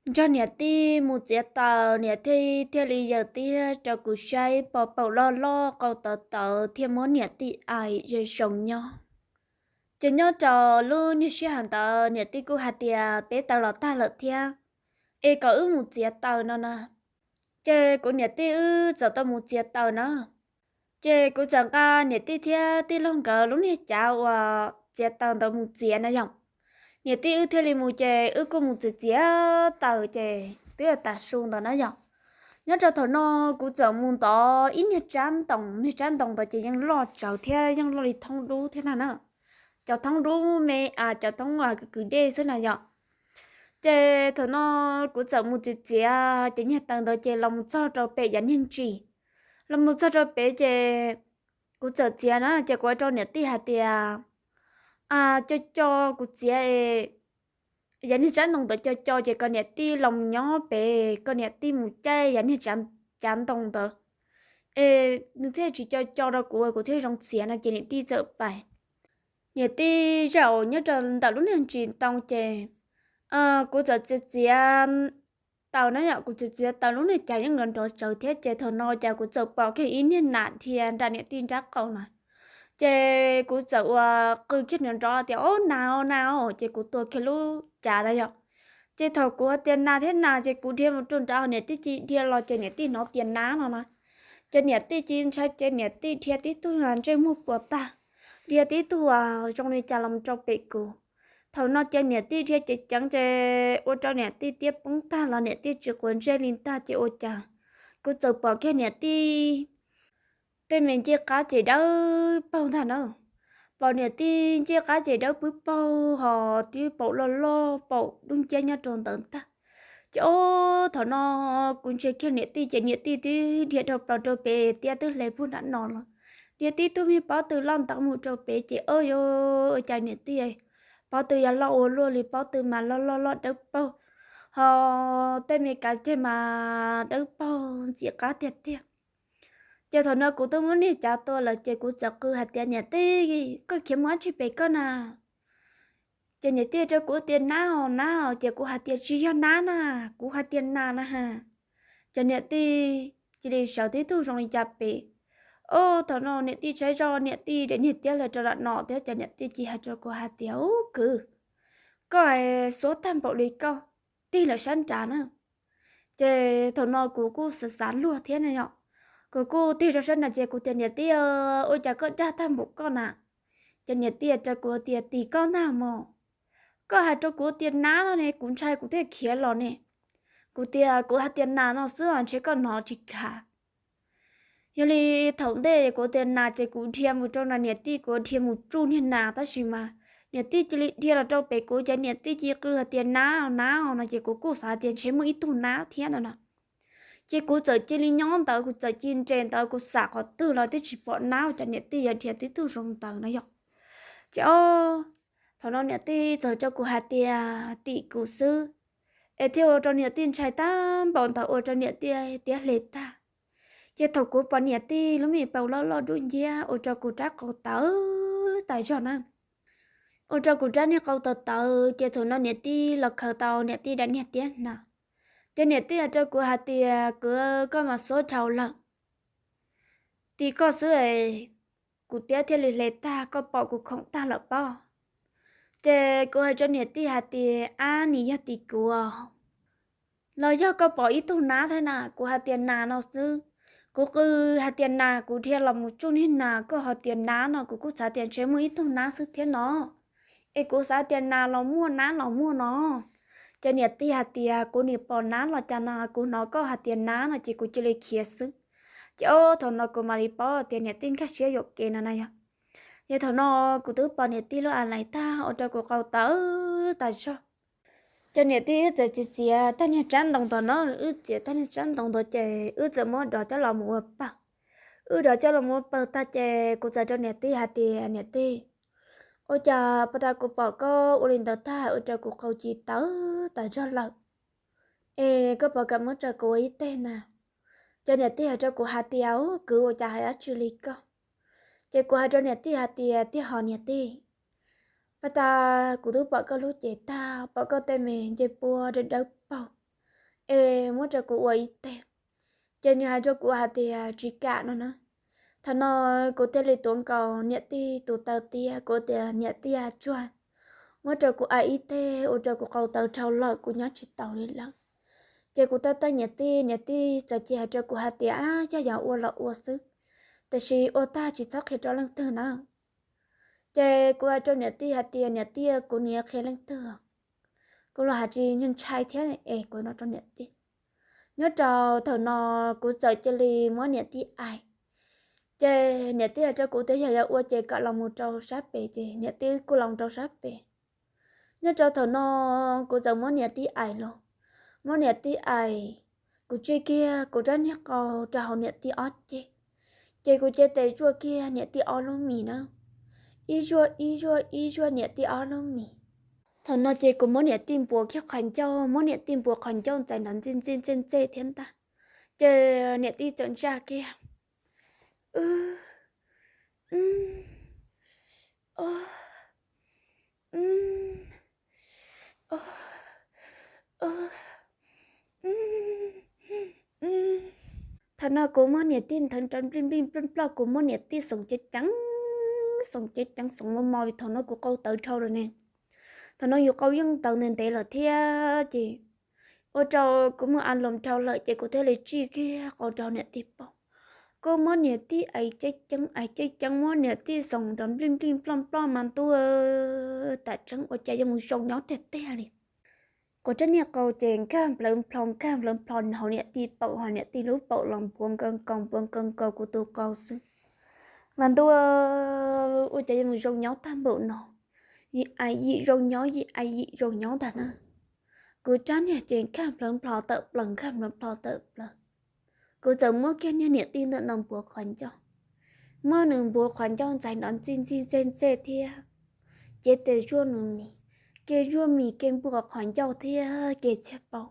nrog niam tij mus txiav taws, niam tij thiaj li yaws tiab rau kuv saib, pom paum loj loj qau tawv tawv thiaj muab niam tij aim ze zoo nyob. Ces nyob rau lub niag sij hawm ntawd niam tij kuj hais tias peb taws los tag lawm thiab, es kom wb mus txiav taws no na. Ces kuv niam tij wb txawm tau mus txiav taws na. Ces kuv txawm nqa niam tij thiab tij laug nkawd lub niag cav uas txiav taws ntawd mus txiav na yom. Niam tij wb thiaj li mus, ces wb kuj mus txiav txiav taws ces twb yog tav su ntawd na yom. Nyob rau thaum no kuv txawm mus ntov ib niag tsab ntoo, niag tsab ntoo ntawd ces yeej loj tsawv thiab yeej loj li thoob dub thiab na na. Cov thoob dub me, cov thoob kwv kwv dej xwb na yom. Ces thaum no kuv txawm mus txiav txiav ces niag taws ntawd ces los mus txog rau pem yav niag ntsis. Los mus txog rau pem ces kuv txawm txiav na, ces kuv ua rau niam tij hais tias, co co kuv txiav, yav niag tsab ntoo ntawd co co ces kom niam tij los mus nyob pem, kom niam tij mus caij yav niag cav ntoo ntawd es nws thiaj tsis co co rau kuv, kuv thiaj zoo txiav no. Ces niam tij txawm pais, niam tij zaum nyob rau ntawm lub niag ntsis ntoo ces kuv txawm txiav txiav taws na yom, kuv txiav txiav taws lub niag cav yeej nrov nrov tsawv thiab. Ces thaum no cas kuv txawm pom kiag ib niag nas dhia nram niam tij nrab qaum na. Ces kuv txawm ua qw kiag nrov nrov tias, Ob, nas os, nas os! Ces kuv tua kiag lub cav na yom. Ces thaum kuv hais tias nas thiab nas ces kuv dhia mus rau nrad, niam tij cia li dhia los ces niam tij hnov tias nab no na. Ces niam tij cia li ntshai, ces niam tij dhia tib tug ntsej muag puas tag, dhia tib tug zoo li cas los rau pem kuv. Thaum no ces niam tij dhia ceev ceev ces ua rau niam tij tiab poob tag los niam tij tsis quav ntsej li ntag. Ces ua cas kuv txawm pom kiag niam tij tej me ncej qab ces dawb paug ntag na. Pom niam tij ncej qab ces dawb pwb paug ho twb paum loj loj paum dub nciab nyob rau ntawd ntag. Ces ob, thaum no kuv ntsia kiag niam tij ces niam tij twb dhia dhau plaws rau pem, tiab twb hle puag nram no los. Dhia tib tug me pob tw loj ntawd mus rau pem ces ob, yuav ua cas niam tij, pob tw yog loj ua luaj li, pob tw mas loj loj loj dawb paug, ho tej me kav ceg mas dawb paug ntxim qab tiag tiag. Ces thaum no kuv twb muab niag cav tua lawm ces kuv txawm qw hais tias, Niam tij, koj khiav mus dab tsi pem koj na? Ces niam tij rau kuv tias, Nab os, nab os. Ces kuv hais tias, Tsis yog nab na, kuv hais tias nas na ha. Ces niam tij cia li sawv tib tug zoo li cas pem. Ob, thaum no niam tij saib zoj niam tij daim niag tiab hle rau nram no thiab ces niam tij cia li hais rau kuv hais tias, Ub kwv, koj xuab tag npaum li koj, tig lawm sab nrad na. Ces thaum no kuv kuj xav xav luag thiab na yom, kuv kuj tig rau sab nrad ces kuv tias, Niam tij, ua cas koj dag tag npaum koj na? Ces niam tij rau kuv tias, Tim koj ntag mog, koj hais rau kuv tias nab no ne, kuv ntshai kuv thiaj khiav los ne. Kuv tias, Kuv hais tias nas no xwb os, ntshe koj hnov tsis kam. Yog li thaum ntej kuv tias nas ces kuv dhia mus rau nram niam tij, kuv dhia mus tsuj niag nas, tab sis mas niam tij cia li dhia los rau pem kuv ces niam tij cia li qw hais tias, Nab, nab no. Ces kuv kuj xav tias ntshe muaj ib tug nab thiab no na. Ces kuv txawm cia li nyob ntawd, kuv txawm cia li nres ntawd, kuv xam qhov twg los twb tsis pom nab, ua cas niam tij yuav dhia tib tug zoo ntawd no yom. Ces ob, thaum no niam tij txawm rau kuv hais tias tim kuv xwb, es thiaj ua rau niam tij ntshai tag npaum ntawd, ua rau niam tij tiab hle tag. Ces thaum kuv pom niam tij lub me paum loj loj dub nciab ua rau kuv rab qau tawv tas zog na, ua rau kuv rab niag qau tawv tawv. Ces thaum no niam tij los khaws tau niam tij daim niag tiab hnav, ces niam tij hais rau kuv hais tias, Kwv, koj mas xuab dhau lawm, tim koj xwb es kuv tiab thiaj li hle tag, koj pom kuv khoom tag lawm pob. Ces kuv hais rau niam tij hais tias, Ab, nim yog tim kuv os, los yog koj pom ib tug nab thiab na? Kuv hais tias nas no xwb. Kuv qw hais tias nas, kuv dhia los mus tsuj niag nas, koj ho tias nab no, kuv kuj xav tias ntshe muaj ib tug nab xwb thiab no, es kuv xav tias nas los muaj, nab los muaj no. Ces niam tij hais tias, Kuv nim pom nab los cas no, kuv hnov koj hais tias nab no ces kuv cia li khiav xwb. Ces ob, thaum no kuv mam li paub tias niam tij nkag siab yuam kev no na yog. Ces thaum no kuv twb pom niam tij lub a lais tag ua rau kuv qau tawv tas zog. Ces niam tij wb txawm txiav txiav tag niag tsab ntoo ntawd no, wb txiav tag niag tsab ntoo ntawd ces wb txawm muab dov coj los mus ua pawg. Wb dov coj los mus ua pawg tag ces kuv txawm rau niam tij hais tias, Niam tij, ua cas pas tas kuv pom koj ua li ntawd tag ua rau kuv qau cia li tawv tas zog lawm, es koj puas kam muab rau kuv ua ib teg na? Ces niam tij hais rau kuv hais tias, Ub kwv, ua cas hais dab tsi li koj? Ces kuv hais rau niam tij hais tias, Tij, ho niam tij, pas tas kuv twb pom koj lub cev tag, pom koj tej me ncej puab dawb dawb paug, es muab rau kuv ua ib teg. Ces nws hais rau kuv hais tias tsis kam no na. Thaum no kuv thiaj li tuav nkaus niam tij tus taw tiab, kuv tias niam tij tsuag, muab rau kuv ua ib teg, ua rau kuv qau tawv dhau lawm, kuv nyob tsis taus li lawm. Ces kuv tab tab niam tij, niam tij txawm cia hais rau kuv hais tias, ab, yog yog ua los ua xwb, tiam sis ua tag tsis txhob qhia rau leej twg na. Ces kuv hais rau niam tij hais tias niam tij, kuv nim qhia leej twg? Kuv los hais tsis ntshai thiab es kuv no rau niam tij. Nyob rau thaum no kuv txawm cia li muab niam tij aim. Ces niam tij hais rau kuv tias yog yuav ua ces kom los mus rau sab pem, ces niam tij kuj los rau sab pem. Nyob rau thaum no kuv txawm muab niam tij aim los, muab niam tij aim, kuv tsij kiag kuv rab niag qau rau hauv niam tij ob ceg, ces kuv cev tes zuaj kiag niam tij ob lub mis na, ib zuaj ib zuaj ib zuaj niam tij ob lub mis. Thaum no ces kuv muab niam tij npuav kiag qhov ncauj, muab niam tij npuav qhov ncauj ntxais nrov ntxij ntxij ntxej ntxej thiab ntag. Ces niam tij txawm ntsaj kiag, thaum no kuv muab niam tij nthwv rau nplij nplij nploj nploj, kuv muab niam tij xoom ceev ceev, xoom ceev ceev xoom mos mos vim thaum no kuv qau tawv dhau lawm ne. Thaum no yus qau yeej tawv ntev ntev lawm thiab ces ua rau kuv muaj a loos dhau lawm ces kuv thiaj li tsij kiag qau rau niam tij paum. Kuv muab niam tij aim ceev ceev aim ceev ceev, muab niam tij xoom rau nplij nplij nploj nploj mas ntuj, tam tseeb ua cas yuav mus zoo nyob tiag tiag li. Kuv rab niag qau ces nkag nplawv nplho nkag nplawv nplho hauv niam tij paum, hauv niam tij lub paum los npuav nkaus nkaus npuav nkaus nkaus kuv tus qau xwb. Mas ntuj, ua cas yuav mus zoo nyob tag npaum no, yim aim yim zoo nyob yim aim yim zoo nyob ntag na. Kuv rab niag ces nkag nplawv nplho tawm plaws nkag nplawv nplho tawm plaws. Kuv txawm muab kiag niag niam tij ntawm no npuav qhov ncauj, muab nws npuav qhov ncauj ntxais nrov ntxij ntxij ntxej ntxej thiab cev tes zuaj nws mis, kev zuaj mis kev npuav qhov ncauj thiab kev txiag paum,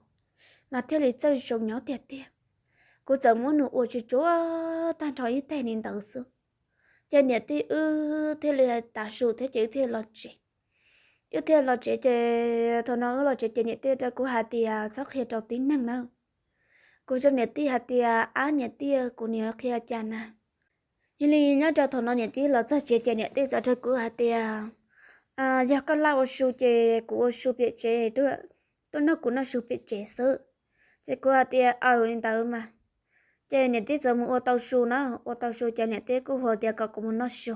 mas thiaj li txawj zoo nyob tiag tiag. Kuv txawm muab nws ua tsuag tsuag tag nrho ib teg li ntawd xwb, ces niam tij wb thiaj li tas su thiab ces wb thiaj los tsev. Wb thiaj los tsev ces thaum no wb los tsev ces niam tij rau kuv hais tias txhob qhia rau tib neeg na. Kuv rau niam tij hais tias ab niam tij, kuv nim qhia cas na. Yog li nyob rau thaum no niam tij los txog tsev ces niam tij txawm rau kuv hais tias yog koj laj ua su ces kuv ua su pem tsev, tuaj noj kuv noj su pem tsev xwb. Ces kuv hais tias aws li ntawd mas. Ces niam tij txawm mus ua tau su na, ua tau su ces niam tij kuj hu tias kom kuv mus noj su,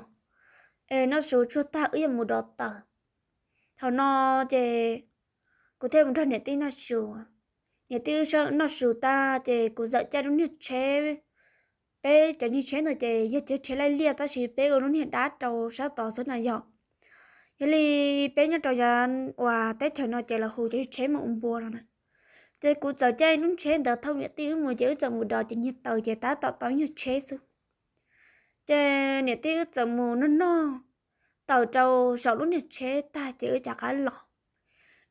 es noj su tshuaj tag wb yuav mus dov taws. Thaum no ces kuv thiaj mus nrog niam tij noj su. Niam tij wb noj su tag ces kuv txawm caij lub niag tsheb, peb cov niag tsheb ntawd ces yog cov tsheb laij liaj tab sis peb ua lub niag dab rau sab tod xwb na yog. Yog li peb nyob rau yav uas teb chaws no ces lawv hu cov niag tsheb mus ua npua no na. Ces kuv txawm caij lub tsheb ntawd thauj niam tij wb mus ces wb txawm mus dov cov niag taws ces tab tom tau nyuag tsheb xwb. Ces niam tij wb txawm mus noj noj taws rau saum lub niag tsheb tag ces wb rov qab los.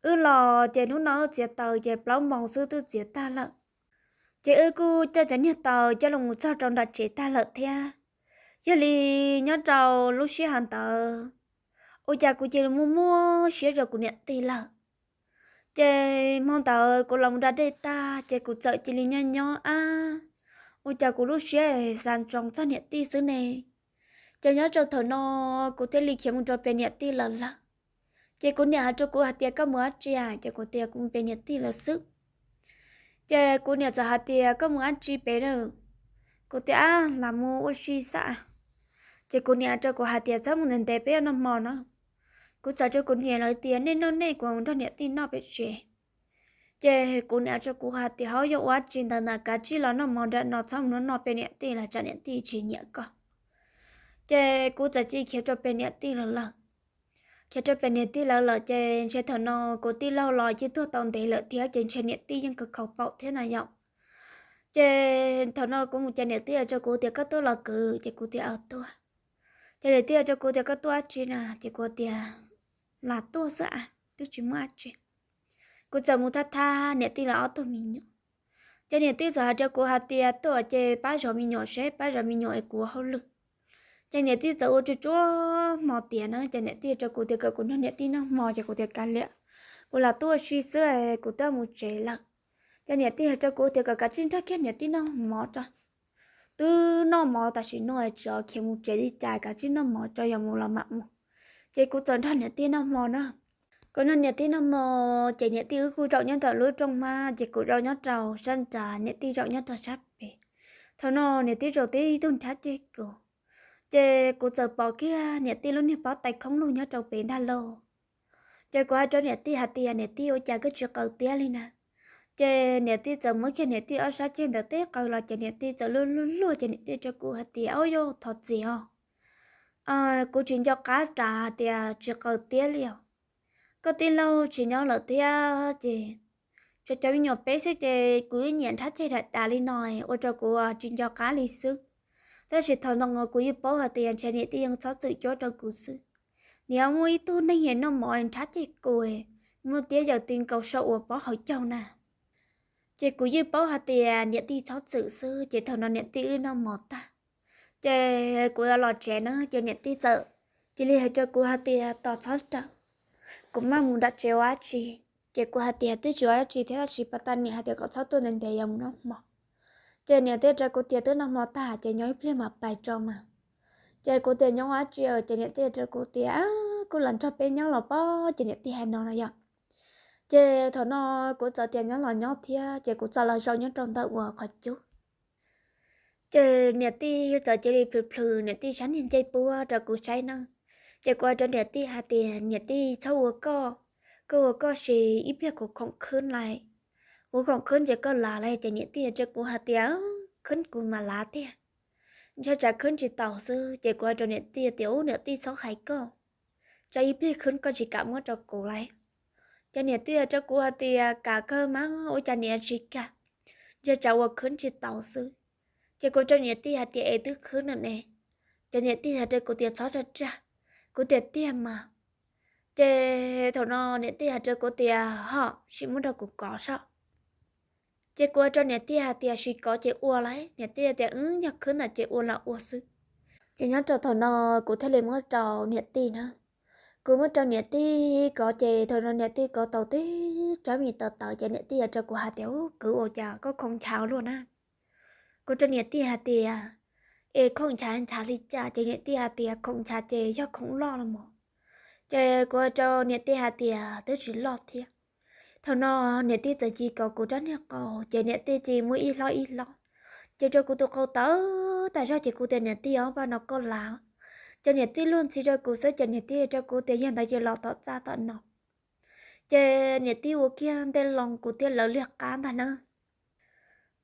Wb los ces hnub no wb txiav taws ces plaub moos xwb twb txiav tag lawm. Ces wb kuj coj cov niag taws coj los txog rau nram tsev tag lawm thiab. Yog li nyob rau lub sij hawm ntawd ua cas kuv cia li muaj muaj siab rau kuv niam tij lawm. Ces hmo ntawd kuv los mus da dej tag ces kuv txawm cia li nyob nyob ab, ua cas kuv lub siab xav ntsoov txog niam tij xwb ne. Ces nyob rau thaum no kuv thiaj li khiav mus rau pem niam tij lawv lawm. Ces kuv niam hais rau kuv hais tias koj mus dab tsi a? Ces kuv tias kuv mus pem niam tij lawv xwb. Ces kuv niam txawm hais tias koj mus dab tsi pem na? Kuv tias ab, lam mus ua si xwb. Ces kuv niam rau kuv hais tias txhob mus ntev ntev peb yuav noj hmo na. Kuv txawm rau kuv niam lawv tias nej noj nej, kuv mus nrog niam tij noj pem tsev. Ces kuv niam rau kuv hais tias hauv, yog ua dab tsi ntawd na, kav tsij los noj hmo nram no, txhob mus noj noj pem niam tij lawv tsam niam tij tsis nyiam koj. Ces kuv txawm cia li khiav rau pem niam tij lawv lawm. Khiav rau pem niam tij lawv lawm ces ntshe thaum no kuv tij laug los yeej tuag tau ntev lawm thiab ces ntshe niam tij yeej khaus khaus paum thiab na yom. Ces thaum no kuv mus ces niam tij hais rau kuv tias koj tuaj los kwv, ces kuv tias aws tuaj. Ces niam tij hais rau kuv tias koj tuaj dab tsi na? Ces kuv tias lam tuaj xwb a, twb tsis muaj dab tsi. Kuv txawm mus thab thab niam tij lawv ob tug me nyuam. Ces niam tij txawm hais rau kuv hais tias tuaj ces pab zov me nyuam seb, pab zov me nyuam es kuv ua hauj lwm. Ces niam tij txawm ua tsuag tsuag hmo tiav na, ces niam tij rau kuv tias kom kuv nrog niam tij noj hmo, ces kuv tias kav liam, kuv lam tuaj ua si xwb, kuv twb mus tsev lawm. Ces niam tij hais rau kuv tias kom kav tsij nrog kiag niam tij noj mov tso, twb noj mov tam sim no tsis khiav mus tsev li cas, kav tsij noj mov tso yog mus los mam mus. Ces kuv txawm nrog niam tij noj hmo na. Kuv nrog niam tij noj hmo, ces niam tij wb kuj zaum nyob rau lub rooj hmab, ces kuv zaum nyob rau sab nrad, niam tij zaum nyob rau sab pem. Thaum no niam tij zaum tib tug nrhab ceg kuv, ces kuv txawm pom kiag niam tij lub niag pob tais khoob lug nyob rau pem ntag lauj. Ces kuv hais rau niam tij hais tias, niam tij, ua cas koj tsis qaws tiab li na? Ces niam tij txawm muab kiag niam tij ob sab ceg ntawd tib qaws los ces niam tij txawm luag luag luag ces niam tij rau kuv hais tias, au yau, thov txim os, kuv tsis nco qab ras tias tsis qaws tiab li os. Koj tij laug tsis nyob lawm thiab ces tshuav cov me nyuam peb xwb ces kuv wb nyiam nrhab ceg dav dav li no, ua rau kuv tsis nco qab li xwb. Tab sis thaum no kuv yeej paub hais tias ntshe niam tij yeej txhob txwm cuab rau kuv xwb. Niam muaj ib tug neeg noj mov nrhab ceg kuv, muaj tiab yaws ti nkaus saum ua pob hauv caug na. Ces kuv yeej paub hais tias niam tij txhob txwm xwb, ces thaum no niam tij wb noj mov tag, ces kuv yuav los tsev na, ces niam tij txawm cia li hais rau kuv hais tias, tos txhob rawm, kuv maj mus nram tsev ua dab tsi. Ces kuv hais tias, twb tsis ua dab tsi thiab, tab sis pas tas niam hais tias kom txhob tuaj ntev ntev yuav mus noj hmo. Ces niam tij rau kuv tias, twb noj hmo tag ces nyob ib pliag mam pais tso mas. Ces kuv tias, nyob ua dab tsi? Ces niam tij rau kuv tias, kuj los nrog peb nyob los pob, ces niam tij hais no no yom. Ces thaum no kuv txawm tias, nyob los nyob thiab, ces kuv txawm los zaum nyob rau ntawm uas qhov cub. Ces niam tij txawm cia li plhws plhws niam tij sab niag ncej puab rau kuv saib na. Ces kuv hais rau niam tij hais tias, niam tij, txhob ua koj, koj ua koj ces ib pliag kuv khoom khwb lawm, kuv khoom khwb ces koj lav lawm. Ces niam tij hais rau kuv hais tias, khwb kuv mam lav tiag, ntshe tsam khwb tsis taus xwb. Ces kuv hais rau niam tij tias, ub, niam tij txhob hais koj, tsam ib pliag khwb koj tsis kam muab rau kuv lawm. Ces niam tij hais rau kuv hais tias, kam kawg mas, ua cas niam tsis kam, ntshe tsam ua khwb tsis taus xwb. Ces kuv rau niam tij hais tias, es twb khwb no ne. Ces niam tij hais rau kuv tias, txhob rag rag. Kuv tias, tiag mas. Ces thaum no niam tij hais rau kuv tias, ho sim muab rau kuv kov soj. Ces kuv hais rau niam tij hais tias, sim kov ces ua lauj. Niam tij tias, wb, yog khwb ntawm ces ua los ua xwb. Ces nyob rau thaum no kuv thiaj li muab rau niam tij na. Kuv muab rau niam tij kov ces thaum no niam tij kov tau tib tsab mis tawv tawv ces niam tij hais rau kuv hais tias, ub, kwv, ua cas koj khoom nchav ua luaj na? Kuv rau niam tij hais tias, es khoom nchav nchav li cas? Ces niam tij hais tias, khoom nchav ces yog khoom loj los mas. Ces kuv rau niam tij hais tias, twb tsis loj thiab. Thaum no niam tij txawm cia li kov kuv rab niag qau ces niam tij cia li muab ib hlob ib hlob, ces rau kuv tus qau tawv tas zog ces kuv tias, niam tij, ob pab no koj lav. Ces niam tij luag ntxhi rau kuv xwb ces niam tij rau kuv tias, yog ntawd ces los tom txaj tom no. Ces niam tij ua kiag ntej loo kuv thiaj lawv liag qab ntag na.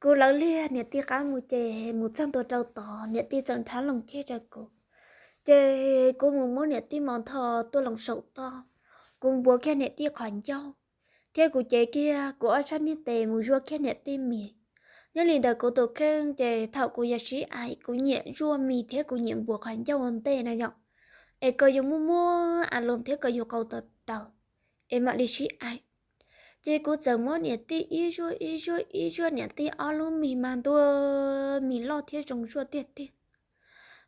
Kuv lawv liag niam tij qab mus ces mus txog ntua rau tod niam tij txawm nrhab loo ceg rau kuv. Ces kuv mus muab niam tij mos ntho tuaj loo saum toj, kuv npuav kiag niam tij qhov ncauj, thiab kuv cev kiag kuv ob sab niag tes mus zuaj kiag niam tij mis. Nyob li ntawd kuv tus kheej ces thaum kuv yog sib aim kuv nyiam zuaj mis thiab kuv nyiam npuav qhov ncauj ua ntej na yom, es kom yus muaj muaj a loos thiab kom yus qau tawv tawv, es mam li sib aim. Ces kuv txawm muab niam tij ib zuaj ib zuaj ib zuaj, niam tij ob lub mis mas ntuag mis loj thiab zoo zuaj tiag tiag.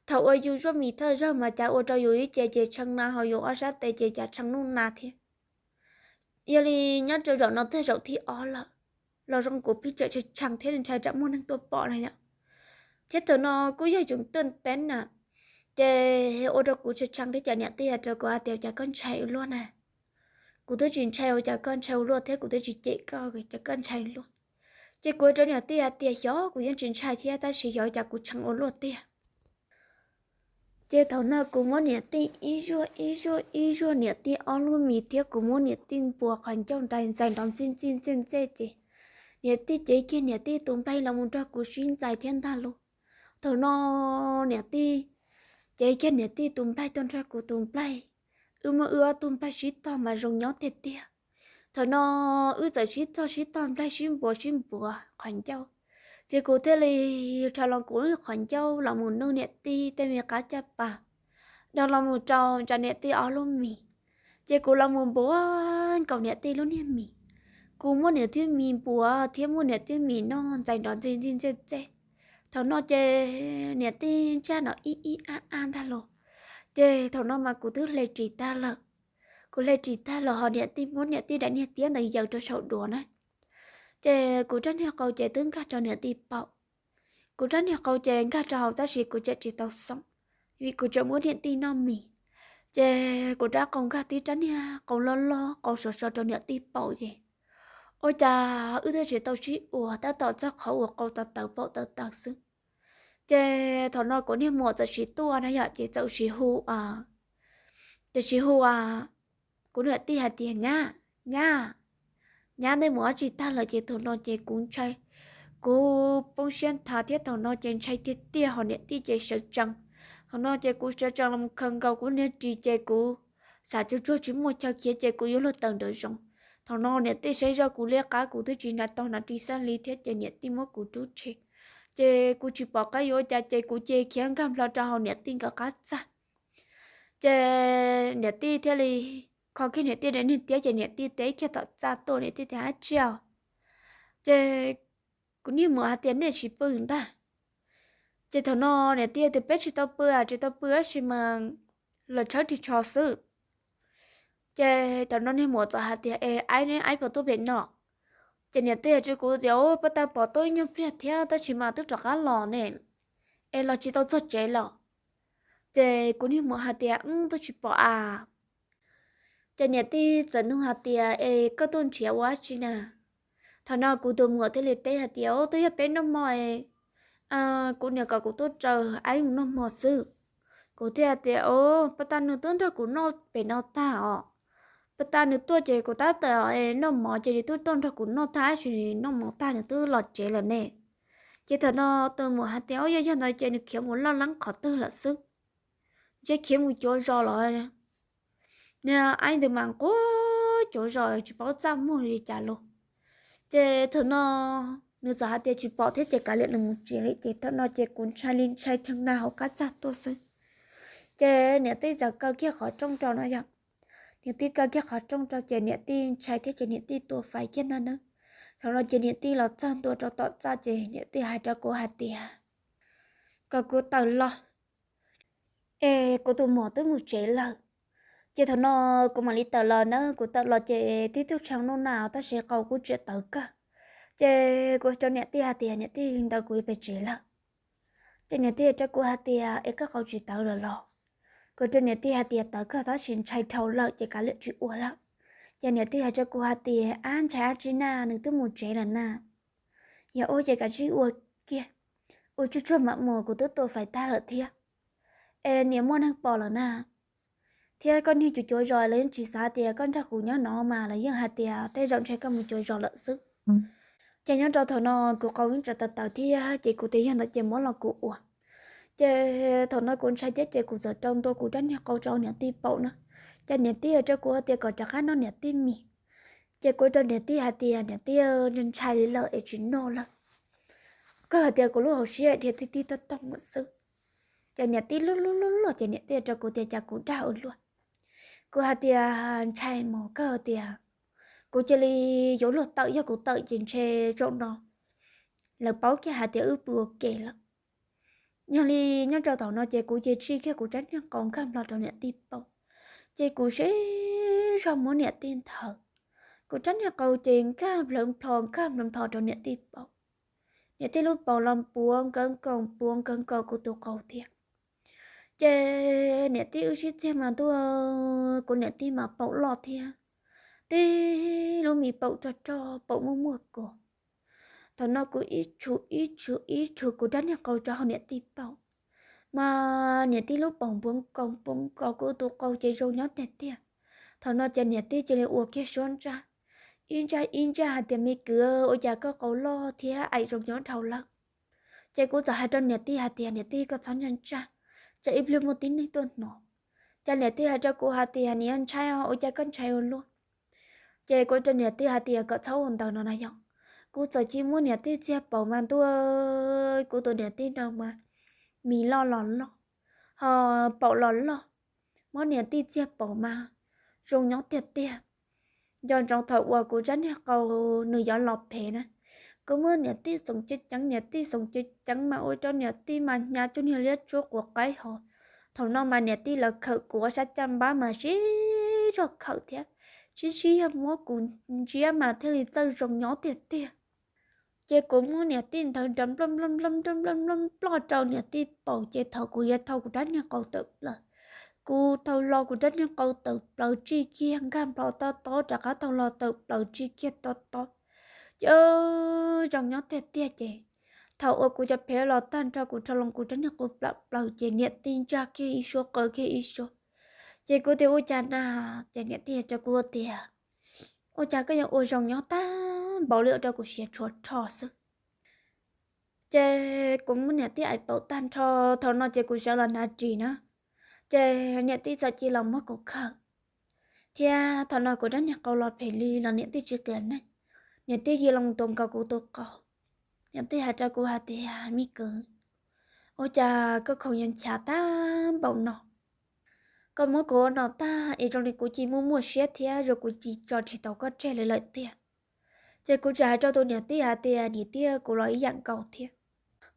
Thaum uas yus zuaj mis thawj zaug mas cas ua rau yus ib ce ces tshee na, ho yus ob sab tes ces cas tshee nuj na thiab. Yog li nyob rau zaum no twb zaum thib ob lawm, los zoo kuv pheej tseem tshee tshee thiab ntshai tsam muaj neeg tuaj pom na yom. Thiab thaum no kuj yog yus tuaj teeb na, ces ua rau kuv tshee tshee thiab ces niam tij hais rau kuv hais tias, cas koj ntshai ua luaj na? Kuv twb tsis ntshai, ua cas koj ntshai ua luaj thiab, kuv twb tsis cem koj, cas koj ntshai ua luaj? Ces kuv hais rau niam tij hais tias, xyov, kuv yeej tsis ntshai thiab tab sis xyov cas kuv tshee ua luaj tiag. Ces thaum no kuv muab niam tij ib zuaj ib zuaj ib zuaj, niam tij ob lub mis thiab kuv muab niam tij npuav qhov ncauj nrais ntxais nrov ntxij ntxij ntxej ntxej ces niam tij cev kiag niam tij tus nplaig los mus nrog kuv sib ntxais thiab ntag lauj. Thaum no niam tij cev kiag niam tij tus nplaig tuaj nrog kuv tus nplaig, wb muab wb ob tug nplaig sib tog mas zoo nyob tiag tiag. Thaum no wb txawm sib tog sib tog nplaig sib npuav sib npuav qhov ncauj, ces kuv thiaj li rho los kuv qhov ncauj los mus nug niam tij tej me qab caj pas, dhau los mus rau ntsa niam tij ob lub mis. Ces kuv los mus npuav nkaus niam tij lub niag mis. Kuv muab niam tij mis npuav thiab muab niam tij mis noj ntxais nrov ntxij ntxij ntxej ntxej. Thaum no ces niam tij ntsaj no ib ib ab ab ntag los. Ces thaum no mas kuv twb hle ris tag lawm. Kuv hle ris tag los ho niam tij muab niam tij daim niag tiab ntawd yaws rau saum duav na. Ces kuv rab niag qau ces twb nkag rau niam tij paum. Kuv rab niag qau ces nkag rau hauv tab sis kuv tseem tsis tau xoom, vim kuv tseem muab niam tij noj mis. Ces kuv rab qau nkag tib rab niag qau loj loj qau sov so rau niam tij paum ces ua cas wb twb tsis tau sib ua tab tom txog qhov uas qau tawv tawv paum tawv tawv xwb. Ces thaum no kuv niag muam txawm sis tuaj na yom, ces txawm sis hu, txawm sis hu kuv niam tij hais tias, Nyab, nyab, nyab, nej mus ua dab tsi tag lawm? Ces thaum no ces kuv ntshai, kuv poob siab nthav thiab thaum no ces ntshai tiag tiag ho niam tij ces sawv tsees. Thaum no ces kuv sawv tsees los khaws nkaus kuv niag ris ces kuv xav tsuag tsuag tsis muaj chaw khiav ces kuv yuav luag tawm nraum zoov. Thaum no niam tij saib zoj kuv liab qab kuv twb tsis nrag tau hnav ris xab li thiab ces niam tij muab kuv rub tshem. Ces kuv tsis pom qab yuav ua cas ces kuv cia li khiav nkag nplo rau hauv niam tij nkawd qab txaj. Ces niam tij thiaj li kho kiag niam tij daim niag tiab ces niam tij teb kiag tom txaj tuaj, niam tij tias, Ab tsi os. Ces kuv niag muam hais tias, Nej tsis pw ntag. Ces thaum no niam tij tias, Peb tsis tau pw, tsis tau pw tab sis mas los tshawb ris tsho xwb. Ces thaum no niag muam txawm hais tias, Es aib ne, aib puas tuaj pem no? Ces niam tij hais rau kuv tias, Ub, pab tau pom tuaj ib nyuag pliag thiab tab sis mas twb rov qab los ne, es los tsis tau txog tsev los. Ces kuv niag muam hais tias, Wb twb tsis pom a. Ces niam tij txawm nug hais tias, Es koj tuaj nrhiav ua dab tsi na? Thaum no kuv tus muam thiaj li teb hais tias, Ub, twb yog peb noj hmo, kuv niam kom kuv tuaj raws aib mus noj hmo xwb. Kuv thiaj tias, Ub, pab tau nws twb nrog kuv noj pem no tag os. Pab tau nws tuaj ces kuv tab tom noj mov ces nws twb tuaj nrog kuv noj tag, tab sis noj mov tag nws twb los tsev lawm ne. Ces thaum no tus muam hais tias, Ub, yog yog ntawd ces nws khiav mus loj leeb qhov twg lawm xwb, ntshe khiav mus cuav zos los. Aib ntawd mas nquag cuav zos tsis paub txaj muag li cas los. Ces thaum no nws txawm hais tias tsis pom thiab ces kav liam nws mus tsev li. Ces thaum no ces kuv ntshai li ntshai rheev na hauv qab txaj tuaj xwb. Ces niam tij txawm kaw kiag qhov rooj rau no yom. Niam tij kaw kiag qhov rooj rau ces niam tij ntshai thiab ces niam tij tua fais kiag ntag na. Thaum no ces niam tij los txog ntua rau tom txaj ces niam tij hais rau kuv hais tias, Kom kuv tawm los, es kuv tus muam twb mus tsev lawm. Ces thaum no kuv mam li tawm los na, kuv tawm los ces tib tug tshee noj na tab sis qau kuv tseem tawv kawg. Ces kuv rau niam tij hais tias, Niam tij, ntawd kuv yuav pem tsev lawm. Ces niam tij rau kuv hais tias, Es koj qau tsis tawv lawm los? Kuv rau niam tij hais tias, Tawv kawg tab sis ntshai dhau lawm ces kav liam tsis ua lawm. Ces niam tij hais rau kuv hais tias, Ab, ntshai dab tsi na, nws twb mus tsev lawm na. Yog ua ces kav tsij ua kiag, ua tsuag tsuag mam mus, kuv twb tua fais tag lawm thiab. Es niam muaj neeg pom lawm na, thiab koj niag cuav cuav zos lawv yeej tsis xav tias koj nrog kuv nyob no mas lawv yeej hais tias tej zaum ntshe koj mus cuav zos lawm xwb. Ces nyob rau thaum no kuv qau yeej tseem tawv tawv thiab ces kuv tias yog ntawd ces muab los kuv ua. Ces thaum no kuv ntshai thiab ces kuv txawm rau ntua kuv rab niag qau rau niam tij paum na. Ces niam tij hais rau kuv hais tias kom rov qab noj niam tij mis. Ces kuv rau niam tij hais tias, Niam tij, ntshai li lawm es tsis noj lawm. Koj hais tias kuv lub hauv siab dhia tij tij toj tooj lawm xwb. Ces niam tij lub lub lub lub ces niam tij rau kuv tias, Cas kuv dag ua luaj? Kuv hais tias, Ntshai mus, koj hais tias kuv cia li yuav luag tawm, yog kuv tawm ces ntshe zaum no lawv paub kiag hais tias wb pw ua ke lawm. Yog li nyob rau thaum no ces kuv cia li tsij kiag kuv rab niag qau nkag nplo rau niam tij paum. Ces kuv sib zog muab niam tij nthawv, kuv rab niag qau ces nkag nplhawv nplho nkag nplhawv nplho rau niam tij paum. Niam tij lub paum los npuav nkawv nkaus npuav nkawv nkaus kuv tus qau thiab. Ces niam tij wb sib txiag mas ntuj, kuv niam tij mas paum loj thiab, tib lub me paum rog rog paum muaj muaj kua. Thaum no kuv ib tshum ib tshum ib tshum kuv rab niag qau rau hauv niam tij paum, mas niam tij lub paum npuav nkaus npuav nkaus kuv tus qau ces zoo nyob tiag tiag. Thaum no ces niam tij cia li ua kiag suab ntsaj, ib ntsaj ib ntsaj hais tias, Me kwv, ua cas koj qau loj thiab aim zoo nyob dhau lawm? Ces kuv txawm hais rau niam tij hais tias, Niam tij, koj txhob ntsaj ntsaj, tsam ib pliag muaj tib neeg tuaj hnov. Ces niam tij hais rau kuv hais tias, Niam, ntshai os, ua cas koj ntshai ua luaj? Ces kuv rau niam tij hais tias kom txhob ua ntawd no na yom. Kuv txawm cia li muab niam tij txiag paum mas ntuj, kuv tus niam tij no mas mis loj los loj, ho paum los loj, muab niam tij txiag paum mas zoo nyob tiag tiag. Nco ntsoov thaum uas kuv rab niag qau nws yuav los phem na, kuv muab niam tij xoom ceev ceev, niam tij xoom ceev ceev mas ua rau niam tij mas hnyav cuag niag liab tsuab quav qaib ho. Thaum no mas niam tij lawv khawm kuv ob sab caj npab mas sib zog khawm thiab, sib sib yog muab kuv ntsiab mas thiaj li txawj zoo nyob tiag tiag. Ces kuv muab niam tij nthawv nrov nploj nploj nploj nploj nploj nploj nploj rau niam tij paum, ces thaum kuv yuav thau kuv rab niag qau tawm plaws, kuv thau hlo kuv rab niag qau tawm plaws tsij kiag nkag nplho tob tob rov qab thau hlo tawm plaws tsij kiag tob tob. Ces zoo nyob tiag tiag ces thaum uas kuv cov phev los tag nrho kuv rho loo kuv rab niag qau plam plaws ces niam tij ntsaj kiag ib suab qaw kiag ib suab. Ces kuv tias ua cas na, ces niam tij hais rau kuv tias ua cas koj yuav ua zoo nyob tag npaum li ua rau kuv siav tshuav rho xwb. Ces kuv muab niam tij aim paum tag nrho, thaum no ces kuv sawv los hnav ris na, ces niam tij txawm cia los muab kuv khawm, thiab thaum no kuv rab niag qau los phem li los niam tij tsis qias neeg, niam tij cia li tuav nkaus kuv tus qau. Niam tij hais rau kuv hais tias me kwv, ua cas koj khoom yuav nchav tag npaum no? Koj muab kuv ua no tag es zoo li kuv cia li muaj muaj siab thiab zoo kuv cia li tso tsis tau koj tseg li lawm tiag. Ces kuv txawm hais rau tus niam tij hais tias niam tij, kuv los ib yam nkaus thiab,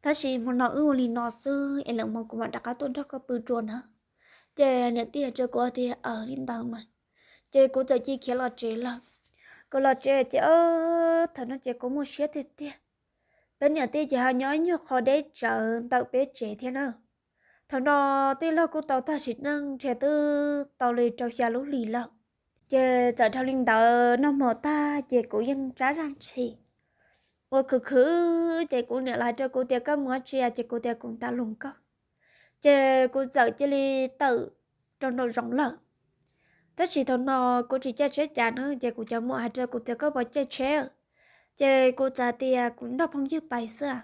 tab sis hmo no wb ua li no xwb es lwm hmo kuv mam rov qab tuaj nrog koj pw dua na. Ces niam tij hais rau kuv tias aws li ntawd mas. Ces kuv txawm cia li khiav los tsev lawm. Kuv los tsev ces thaum no ces kuv muaj siab tiag tiag. Peb niam tij ces ho nyob ib nyuag qho deb tsawv ntawm peb tsev thiab na. Thaum no tij laug kuj tau tag sim neej nrhiav twb tau li rau xya lub hlis lawm. Ces txawm dhau li ntawd noj hmo tag ces kuv yeej tsab zaj ntshis ua khwv khwv, ces kuv niam los hais rau kuv tias koj mus ua tsi, ces kuv tias kuv ntaus hluas nkauj. Ces kuv txawm cia li tawm rau nraum zoov lawm. Tab sis thaum no kuv tsis caij tsheb cas na, ces kuv cov muam hais rau kuv tias koj puas caij tsheb? Ces kuv txawm tias kuv nrog phooj ywg pais xwb,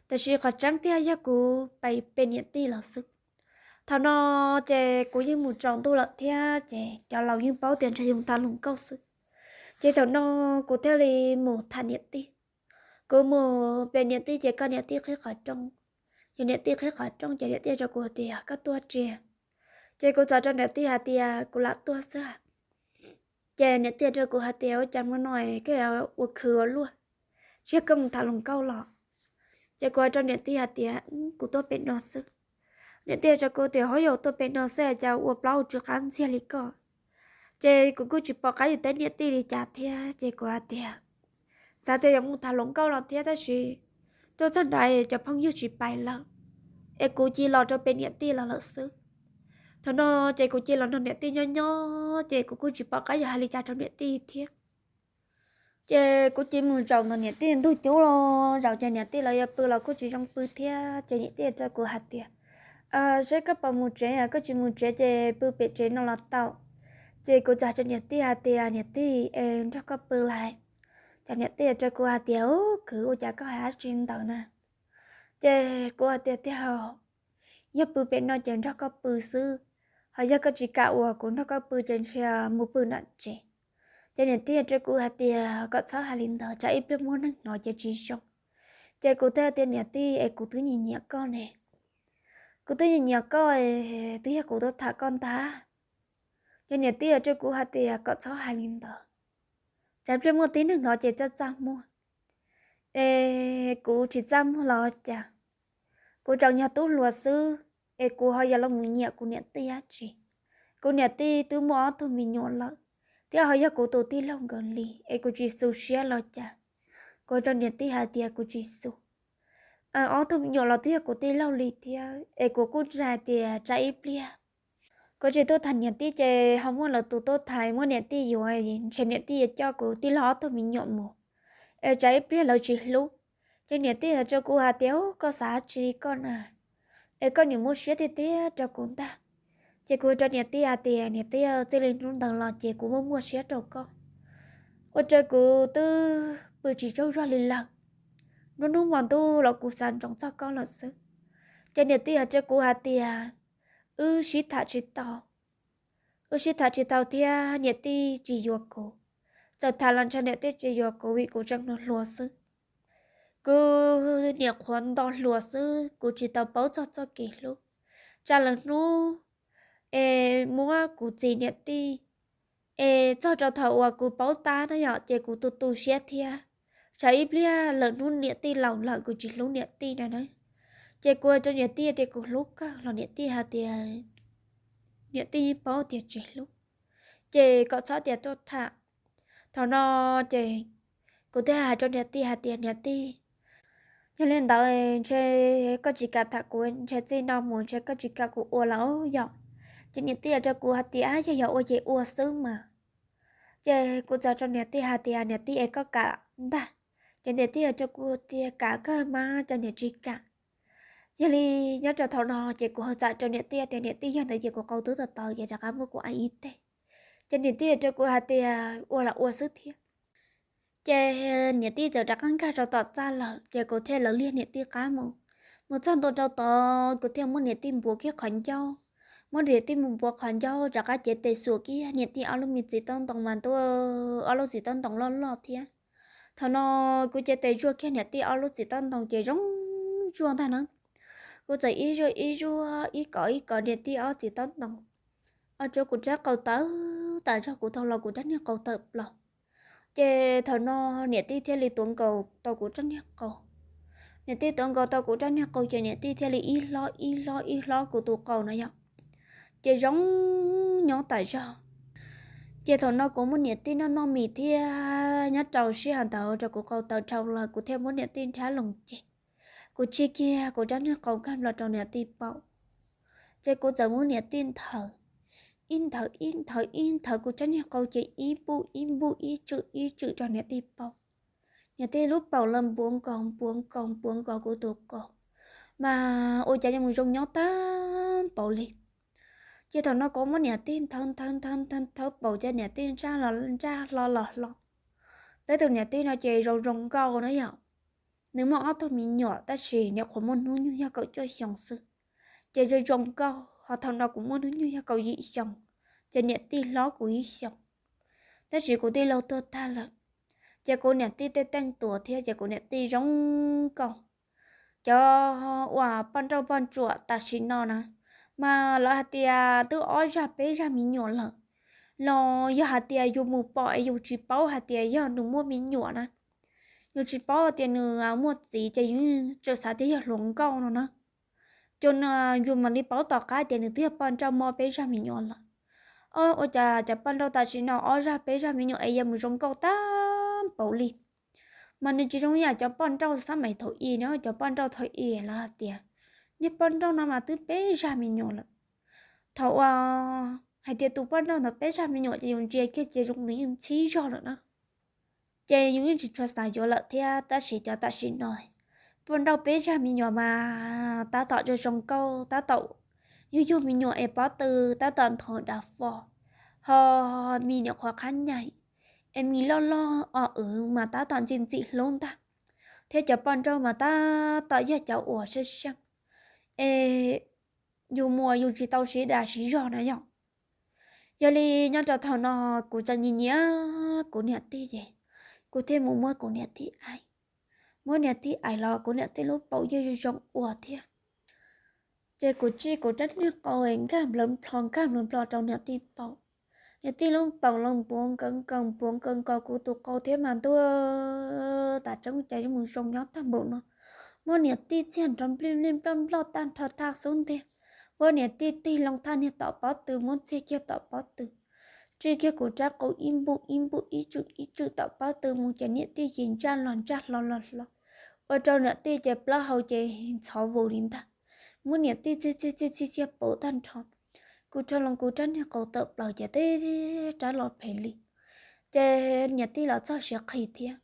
tab sis qhov tseeb tiag yog kuv pais pe niam tij lawm xwb. Thaum no ces kuv yeej mus tsaus ntuj lawm thiab ces cov laus yeej paub tias ntshe yus ntaus hluas nkauj xwb. Ces thaum no kuv thiaj li mus tham niam tij. Kuv mus pe niam tij ces koj niam tij qhib qhov rooj. Ces niam tij qhib qhov rooj ces niam tij rau kuv tias koj tuaj tsi? Ces kuv txawm rau niam tij hais tias kuv lam tuaj xwb. Ces niam tij rau kuv hais tias ua cas hmo no koj ua khwv ua luaj, tsis yog koj mus tham hluas nkauj los? Ces kuv hais rau niam tij hais tias kuv tuaj pem no xwb. Niam tij rau kuv tias ho yog tuaj pem no xwb cas ua plaub ua tsw qab ntxiag li koj? Ces kuv kuj tsis pom qab yuav teb niam tij li cas thiab ces kuv hais tias xav tias yuav mus tham hluas nkauj los thiab tab sis tuaj txog nrad cov phooj ywg tsis pais lawm, es kuv cia li los rau pem niam tij los lawm xwb. Thaum no ces kuv cia li los nrog niam tij nyob nyob ces kuv kuj tsis pom qab yuav hais li cas rau niam tij thiab. Ces kuv cia li mus zaum ntawm niam tij ntug cub los zaum ces niam tij lawv yuav pw los kuj tsis zoo pw thiab ces niam tij rau kuv hais tias seb koj puas mus tsev, koj tsis mus tsev ces pw pem tsev no los tau. Ces kuv txawm hais rau niam tij hais tias niam tij es nrog koj pw lawm. Ces niam tij rau kuv hais tias u kwv ua cas koj hais dab tsi ntawd na? Ces kuv hais tias tiag, yog pw pem no ces nrog koj pw xwb, ho yog koj tsis kam uas kuv nrog koj pw ces ntshe mus pw nram tsev. Ces niam tij rau kuv hais tias kom txhob hais li ntawd tsam ib pliag muaj neeg hnov ces tsis zoo. Ces kuv thiaj tias niam tij es kuv twb nyiam nyiam koj ne, kuv twb nyiam nyiam koj es twb yog kuv tuaj tham koj ntag. Ces niam tij rau kuv hais tias kom txhob hais li ntawd, tsam ib pliag muaj tib neeg hnov ces txaj txaj muag. Es kuv tsis txaj muag los cas, kuv tseem yog tub hluas xwb, es kuv ho yuav los mus nyiam kuv niam tij dab tsi? Kuv niam tij twb muaj ob tug me nyuam lawm, thiab ho yog kuv tus tij laug nkawd li, es kuv tsis xu siab los cas? Kuv rau niam tij hais tias kuv tsis xu. Ob tug me nyuam los twb yog kuv tij laug li thiab es kuv kuj ntshai tias tsam ib pliag kuv tsis tuaj tham niam tij ces ho muaj lawv tus tuaj tham muab niam tij yuav, ntshe niam tij yuav coj kuv tij laug ob tug me nyuam mus, es tsam ib pliag lawv tsis hlub. Ces niam tij hais rau kuv hais tias koj xav dab tsi koj na, es koj niam muaj siab tiag tiag rau kuv ntag. Ces kuv rau niam tij hais tias niam tij, txij li hnub ntawd los ces kuv muaj muaj siab rau koj, ua rau kuv twb pw tsis tsaug zog li lawm. Nruab hnub hmo ntuj los kuv xav ntsoov txog koj lawm xwb. Ces niam tij hais rau kuv hais tias wb sib tham tsis tau, wb sib tham tsis tau thiab niam tij tsis yuav kuv. Txawm tham los ntshe niam tij tsis yuav kuv vim kuv tseem hluas hluas xwb. Kuv niam qhuav nto hluas xwb, kuv tsis tau paub txog txoj kev hlub. Tsam lawm hnub es muab kuv txiv niam tij, es txog rau thaum uas kuv paub tab na yom, ces kuv tu tu siab thiab. Tsam ib pliag lawm hnub niam tij laus lawm kuv tsis hlub niam tij na na. Ces kuv hais rau niam tij tias kuv hlub kawg los niam tij hais tias niam tij yeej paub tias tsis hlub, ces kom txhob tias tuaj tham. Thaum no ces kuv thiaj hais rau niam tij hais tias niam tij, Yog li ntawd ntshe koj tsis kam tham kuv, ntshe txij no mus ntshe koj tsis kam kuv ua lawm yom. Ces niam tij hais rau kuv hais tias yog yog ua ces ua xwb mas. Ces kuv txawm rau niam tij hais tias niam tij es koj kam ntag. Ces niam tij hais rau kuv tias kam kawg mas, cas niam tsis kam. Yog li nyob rau thaum no ces kuv ho txawm rau niam tij tias niam tij, yog ntawd ces kuv qau twb tawv tawv ces rov qab muab kuv ev ib teg. Ces niam tij hais rau kuv hais tias ua los ua xwb thiab. Ces niam tij txawm rov qab nkag rau tom txaj lawm ces kuv thiaj lawv liag niam tij qab mus. Mus txog ntua rau tod kuv thiaj muab niam tij npuav kiag qhov ncauj. Muab niam tij mus npuav qhov ncauj rov qab cev tes xuas kiag niam tij ob lub me txiv taub ntoo mas ntuj, ob lub txiv taub ntoo loj loj thiab. Thaum no kuv cev tes zuaj kiag niam tij ob lub txiv taub ntoo ces zoo zuaj ntag na. Kuv txawm ib zuaj ib zuaj ib kov ib kov niam tij ob txiv taub ntoo, ua rau kuv rab qau tawv tas zog, kuv tau los kuv rab niag qau tawm plaws. Ces thaum no niam tij thiaj li tuav nkaus tau kuv rab niag qau. Niam tij tuav nkaus tau kuv rab niag qau ces niam tij thiaj li ib hlob ib hlob ib hlob kuv tus qau no yom, ces zoo nyob tas zog. Ces thaum no kuv muab niam tij noj noj mis thiab nyob rau sij hawm ntawd rau kuv qau tawv dhau lawm kuv thiaj muab niam tij nrhab loo ces kuv tsij kiag kuv rab niag qau nkag nplo rau niam tij paum. Ces kuv txawm muab niam tij nthawv, ib nthawv ib nthawv ib nthawv kuv rab niag qau ces ib npuj ib npuj ib tswm ib tswm rau niam tij paum. Niam tij lub paum los npuav nkaus npuav nkaus npuav nkaus kuv tus qau, mas ua cas yuav mus zoo nyob tag npaum li. Ces thaum no kuv muab niam tij nthawv nthawv nthawv nthawv nthawv paum ces niam tij ntsaj los ntsaj hlo los hlo. Peb tus niam tij no ces zoo zoo nkauj na yom. Nws muaj ob tug me nyuam tab sis nyuam qhuav muaj hnub nyoog yog kaum cuaj xyoo xwb, ces zoo zoo nkauj. Ho thaum no kuv muaj hnub nyoog yog kaum yim xyoo, ces niam tij hlob kuv ib xyoos, tab sis kuv tij laug tuag tag lawm. Ces kuv niam tij tej teej tuas thiab ces kuv niam tij zoo nkauj. Cov uas poj nrauj poj ntsuam tam sim no na, mas lawv hais tias twb ob zag peb zag me nyuam lawm, los yog hais tias yus mus pom es yus tsis paub hais tias yog nws muaj me nyuam na, yus tsis paub tias nws muaj txiv ces yus tseem xav tias yog hluas nkauj no na. Ces yus mam li paub tom qab tias nws twb yog poj nrauj muaj peb zag me nyuam lawm. Ua cas cov poj nrauj tam sim no ob zag peb zag me nyuam es yuav mus zoo nkauj tag npaum li? Mas nws tsis zoo yam cov poj nrauj xab mais thaum i na, cov poj nrauj thaum i lawv hais tias niag poj nrauj no mas twb peb zag me nyuam lawm. Thaum uas hais tias tus poj nrauj ntawd peb zag me nyuam ces yus ntsia kiag ces zoo nws yeej txhib zog lawm na. Ces yus yeej tsis tshua xav yuav lawm thiab, tab sis cov tam sim no poj nrauj peb zag me nyuam mas tab tom zoo zoo nkauj, tab tom yug yug me nyuam es pob tw tab tom nthuav dav fo, ho me nyuam qhuav qhab nyaim, es me loj loj o wv mas tab tom ntxim ntxim hlub ntag, thiab cov poj nrauj mas tab tom yog cov uas sab seej, es yus muaj yus tsis tau siv dag siv zog na yom. Yog li nyob rau thaum no kuv txawm nyiam nyiam kuv niam tij ces kuv thiaj mus muab kuv niam tij aim. Muab niam tij aim los kuv niam tij lub paum yeej zoo zoo ua thiab. Ces kuv tsij kuv rab niag qau nkag nplawv nplho nkag nplawv nplho rau niam tij paum. Niam tij lub paum los npuav nkaus nkaus npuav nkaus nkaus kuv tus qau thiab mas ntuj, tas tseeb cas yuav mus zoo nyob tag npaum no. Muab niam tij txiag nrov nplij nplij nploj nploj tag nrho tag xub ntiag. Muab niam tij tig loo thaj niag tom pob tw, muab txiag kiag tom pob tw, tsij kiag kuv rab qau ib npuj ib npuj ib tswm ib tswm tom pob tw mus ces niam tij ces ntsaj los ntsaj hlo los hlo, ua rau niam tij ces plaub hau ces ntxhov vus li ntag. Muab niam tij txiag txiag txiag txiag txiag pauv tag nrho, kuv rho loo kuv rab niag qau tawm plaws ces teb rab los phem li. Ces niam tij los txog siav qhi thiab.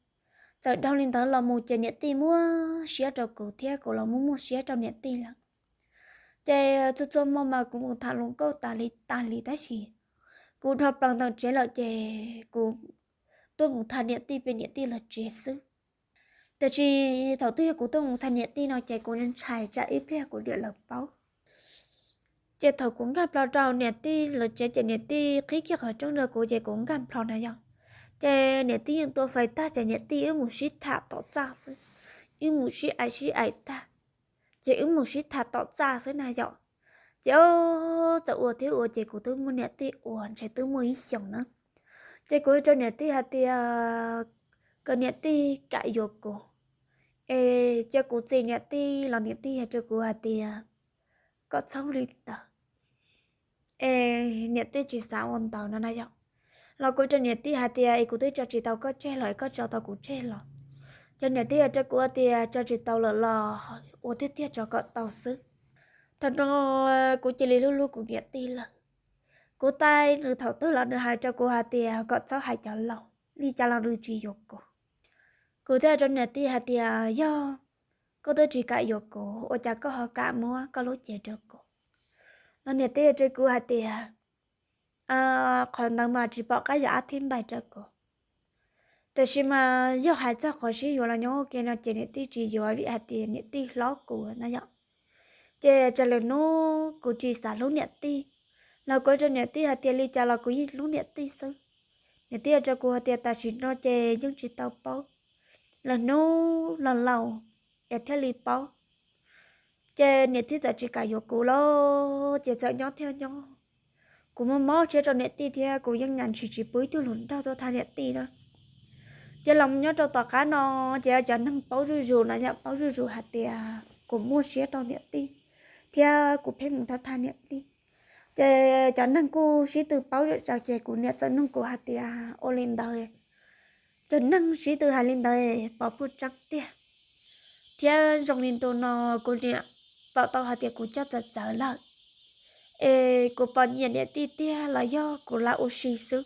Txawm dhau li ntawd los mus ces niam tij muab siab rau kuv thiab kuv los muab muaj siab rau niam tij lawm. Ces txhua txhua hmo mas kuv mus tham hluas nkauj tas li tas li tab sis kuv dhau plaws ntawm tsev lawm ces kuv tuaj mus tham niam tij pem niam tij lawv tsev xwb. Tiam sis thaum twg yog kuv tuaj mus tham niam tij no ces kuv ntshai tsam ib pliag kuv niam lawv paub. Ces thaum kuv nkag plho rau niam tij lawv tsev ces niam tij qhib kiag qhov rooj rau kuv ces kuv nkag plho na yom. Ces niam tij yeej tua fais tag ces niam tij wb mus sib tham tom txaj xwb, wb mus sib aim sib aim tag, ces wb mus sib tham tom txaj xwb na yom. Ces txawm ua thiab ua ces kuv twb muaj niam tij ua ntshe twb muaj ib xyoos na. Ces kuv rau niam tij hais tias kom niam tij kam yuav kuv, es cia kuv txis niam tij los niam tij hais rau kuv hais tias kom txhob li ntawd, es niam tij tsis xav ua ntawd no na yom. Los kuv rau niam tij hais tias es kuv twb tso tsis tau koj tseg los es koj tso tau kuv tseg los, Ces niam tij hais rau kuv hais tias tso tsis tau lawm los ua tiag tiag tso kom tau xwb. Thaum no kuv cia li hlub hlub kuv niam tij lawm. Kuv taij nws thaum twg los nws hais rau kuv hais tias kom txhob hais cov laus li cas los nws tsis yuav kuv. Kuv thiaj hais rau niam tij hais tias yog koj twb tsis kam yuav kuv ua cas koj ho kam muab koj lub cev rau kuv? Los niam tij hais rau kuv hais tias qhov ntawd mas tsis pom qab yuav ab thib npaim rau kuv. Tiam sis mas yog hais txog qhov sib yuav los nyob ua ke no ces niam tij tsis yuav vim hais tias niam tij hlob kuv na yom. Ces tsam lwm hnub kuv tsis xav hlub niam tij los kuv hais rau niam tij hais tias li cas los kuv yeej hlub niam tij xwb. Niam tij hais rau kuv hais tias tam sim no ces yeej tsis tau paub, lwm hnub los laus es thiaj li paub. Ces niam tij txawm tsis kam yuav kuv lawm ces txawm nyob thiab nyob. Kuv muaj mob siab rau niam tij thiab kuv yeej nyas ntshis tsis pub ib tug hluas nraug tuaj thab niam tij na. Ces los nyob rau tom qab no ces cov neeg paub zuj zus no yom, paub zuj zus hais tias kuv muaj siab rau niam tij thiab kuv pheej mus thab thab niam tij. Ces cov neeg kuj sib tw paub zam zaws ces kuv niam txawm nug kuv hais tias ua li ntawd, cov neeg sib tw hais li ntawd puas tseeb tiag? Thiab zoo li ntu no kuv niam pom tau hais tias kuv coj txawv txawv lawm, es kuv puas nyiam niam tij tiag los yog kuv lam ua si xwb?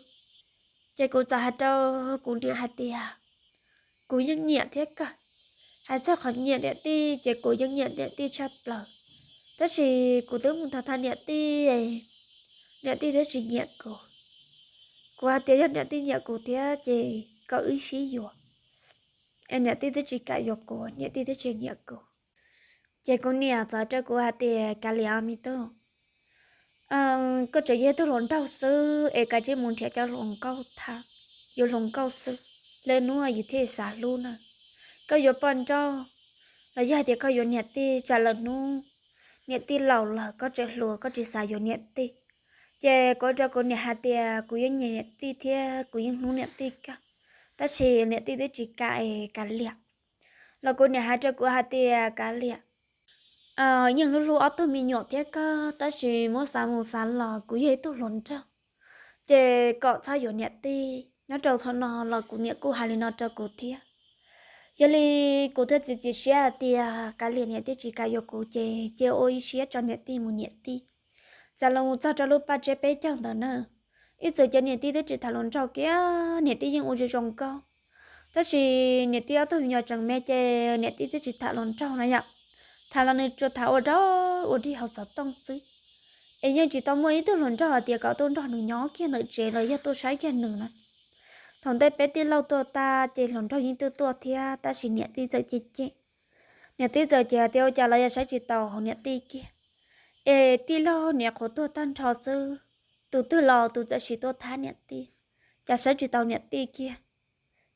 Ces kuv txawm hais rau kuv niam hais tias kuv yeej nyiam thiab kawg. Hais txog qhov nyiam niam tij ces kuv yeej nyiam niam tij tshaj plaws, tab sis kuv twb mus thab thab niam tij, niam tij twb tsis nyiam kuv. Kuv hais tias yog niam tij nyiam kuv thiab ces kom wb sib yuav, es niam tij twb tsis kam yuav kuv, niam tij twb tsis nyiam kuv. Ces kuv niam txawm hais rau kuv hais tias kav liam me tub, koj tseem yog tug hluas nraug xwb es kav tsij mus nrhiav cov hluas nkauj thab, yuav hluas nkauj xwb, lwm hnub yus thiaj xav hlub na. Koj yuav poj nrauj los yog hais tias koj yuav niam tij tsam lwm hnub niam tij laus lawm koj tseem hluas koj tsis xav yuav niam tij. Ces kuv rau kuv niam hais tias kuv yeej nyiam niam tij thiab kuv yeej hlub niam tij kawg, tab sis niam tij twb tsis kam es kav liam. Los kuv niam hais rau kuv hais tias kav liam, yeej hlub hlub ob tug me nyuam thiab kawg, tab sis muab xav mus xav los kuv yog ib tug hluas nraug, ces kom txhob yuav niam tij. Nyob rau thaum no los kuv niam kuj hais li no rau kuv thiab. Yog li kuv thiaj txiav txim siab hais tias kav liam, niam tij tsis kam yuav kuv ces cia ua ib siab tso niam tij mus niam tij. Txawm los mus txog rau lub paj tsiab peb caug ntawd na, ib txwm ces niam tij twb tsis tham hluas nraug kiag, niam tij yeej ua zoo zoo nkauj, tab sis niam tij ob tug me nyuam tseem me ces niam tij twb tsis tham hluas nraug na yom. Tham los nws tsuas tham ua dog ua dig hauv xov tooj xwb, es yeej tsis tau muaj ib tug hluas nraug hais tias kom tuaj nrog nws nyob kiag ntawm tsev los yog tuaj saib kiag nws na. Thaum ntej peb tij laug tuaj tag ces hluas nraug yeej tuaj tuaj thiab, tab sis niam tij txawm cem cem. Niam tij txawm cem hais tias ua cas los yog saib tsis taus niam tij kiag, es tij laug niam qhuav tuag tag nrho xwb, tus twg los tus txawm sim tuaj thab niam tij, cas saib tsis taus niam tij kiag.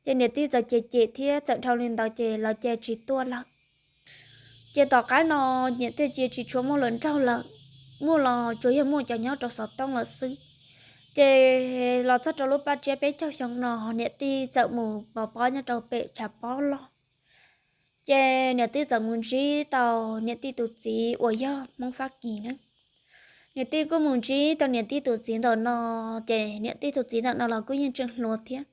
Ces niam tij txawm cem cem thiab txawm dhau li ntawd ces lawv cia tsis tuaj lawm. Ces tom qab no niam tij cia tsis tshua muaj hluas nraug lawm, muaj los tsuas yog muaj cov nyob rau xov tooj lawm xwb. Ces los txog rau lub paj tsiab peb caug xyoo no niam tij txawm mus pov pob nyob rau pem tshav pob loj. Ces niam tij txawm mus ntsib tau niam tij tus txiv uas yog Hmoob Fab Kis na. Niam tij kuj mus ntsib tau niam tij tus txiv ntawm no, ces niam tij tus txiv ntawm no los kuj yeej tseem hluas thiab.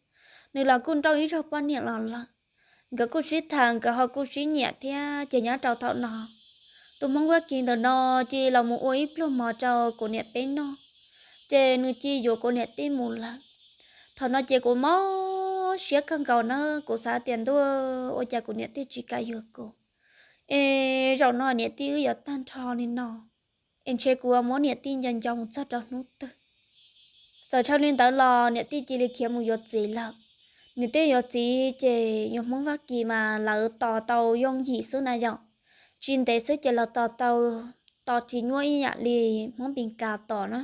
Nws los kuj nrauj ib zaug poj niam los lawm, nkawd kuj sib tham nkawd ho kuj sib nyiam thiab. Ces nyob rau thaum no tus Hmoob Fab Kis ntawm no cia los mus ua ib pluag mov rau kuv niam peb noj, ces nws cia yuav kuv niam tij mus lawm. Thaum no ces kuv mob siab kawg nkaus na, kuv xav tias ntuj, ua cas kuv niam tij tsis kam yuav kuv, es zaum no niam tij wb yuav tag nrho li no, es ntshe kuv muab niam tij nco nco mus txog rau hnub twg. Txawm dhau li ntawd los niam tij cia li khiav mus yuav txiv lawm. Niam tij yuav txiv ces yog Hmoob Fab Kis mas lawv tos tau yooj yim xwb na yom, tsis ntev xwb ces lawv tos tau, tos tsis nyuaj ib yam li Hmoob Npis Kas tos na.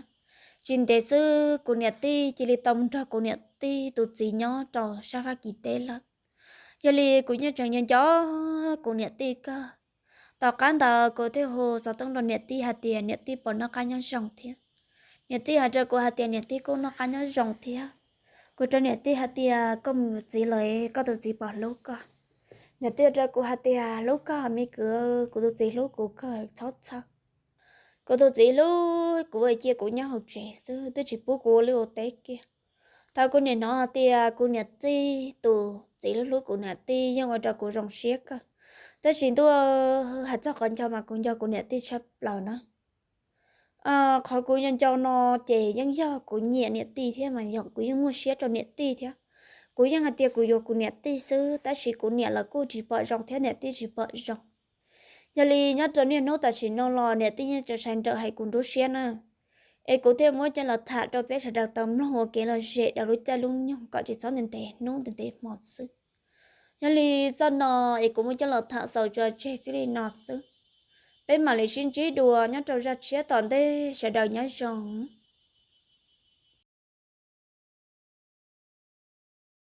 Tsis ntev xwb kuv niam tij cia li tau mus nrog kuv niam tij tus txiv nyob rau sab Fab Kis teb lawm. Yog li kuv yeej tseem nco nco kuv niam tij kawg. Tom qab ntawd kuv thiaj hu xov tooj rau niam tij hais tias niam tij puas noj qab nyob zoo thiab. Niam tij hais rau kuv hais tias niam tij kuj noj qab nyob zoo thiab. Kuv rau niam tij hais tias koj mus yuav txiv lawm, koj tus txiv puas hlub koj? Niam tij rau kuv hais tias hlub kawg me kwv, kuv tus txiv hlub kuv kawg, txhob txhawj. Kuv tus txiv hlub kuv, cia kuv nyob hauv tsev xwb, twb tsis pub kuv ua liaj ua teb kiag. Kuv nim hnov tias kuv niam tij tus txiv hlub hlub kuv niam tij yeej ua rau kuv zoo siab kawg. Tab sis ntuj, hais txog qhov nco mas kuv nco kuv niam tij tshaj plaws na. Qhov kuv nco nco no ces yeej yog kuv nyiam niam tij thiab mas yog kuv yeej muaj siab rau niam tij thiab. Kuv yeej hais tias kuv yuav kuv niam tij xwb, tab sis kuv niam los kuj tsis pom zoo thiab niam tij tsis pom zoo. Yog li nyob rau niaj hnub tam sim no los niam tij yeej tseem sai nrawm hais kuv nruab siab na. Es kuv thiaj muab coj los tham rau peb sawv daws tau mloog ua kev lom zem rau lub caij lub nyoog kom tsis txhob ntev ntev hnub ntev ntev hmo xwb. Yog li zaj no es kuv muab coj los tham xaus tso tseg txij li no xwb. Peb mam li sib ntsib dua nyob rau zaj tshiab tom ntej, sawv daws nyob zoo.